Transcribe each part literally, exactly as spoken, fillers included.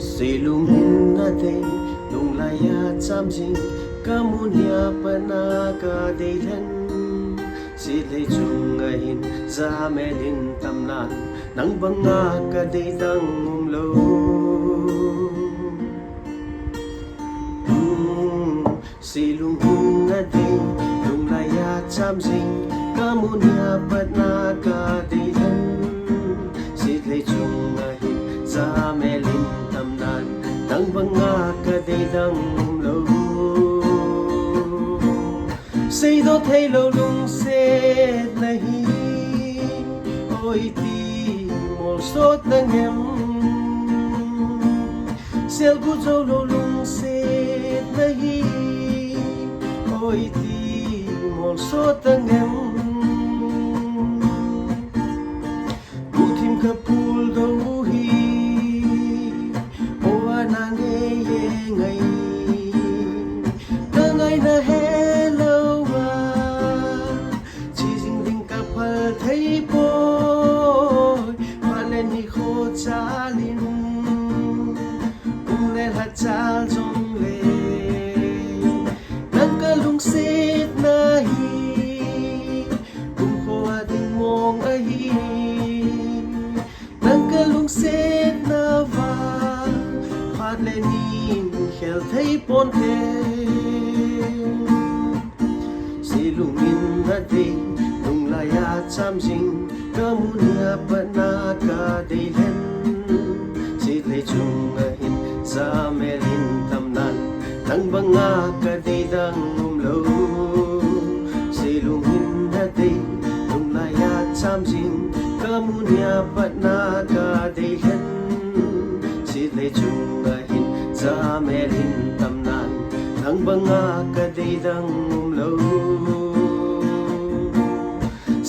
Seilung hin nadei, lunglai a cham jing, kamu nia pat na kadei lhen. Sitlhei chunga hin jamel in tam nan, nang banga kadei dang umlou. Hmm, seilung hin nadei, lunglai a cham jing, kamu nia pat na kadei lhen. Sitlhei chunga hin jamel in tam nan, nang banga kadei dang umlou. Seidoh theilou lungsetna hi, oi ti molsot tang em. Selgu joulou lungsetna hi, oi ti molsot tang em. Guhthim kapul doh u hi, o ana ngei e ngai. Kangaina helou a, chi jing ding kaphal thei poi. Phat le nikho chal in, kum le lha chal jongle, nang kalungsetna hi, kumkho a ding mong ahi. Nang kalungsetna vang, phat le ni in khel thei ponte. Seilung hin nadei, lunglai a cham jing, kamu nia pat na kadei lhen. Sitlhei chunga hin jamel in tam nan, nang banga kadei dang umlou. Seilung hin nadei, lunglai a cham jing, kamu nia pat na kadei lhen. Sitlhei chunga hin jamel in tam nan, nang banga kadei dang umlou.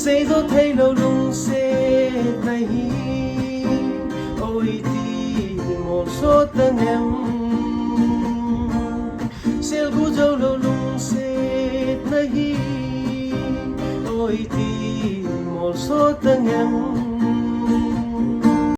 Seidoh theilou lungsetna hi, oi ti molsot tang em. Selgu joulou lungsetna hi, oi ti molsot tang em.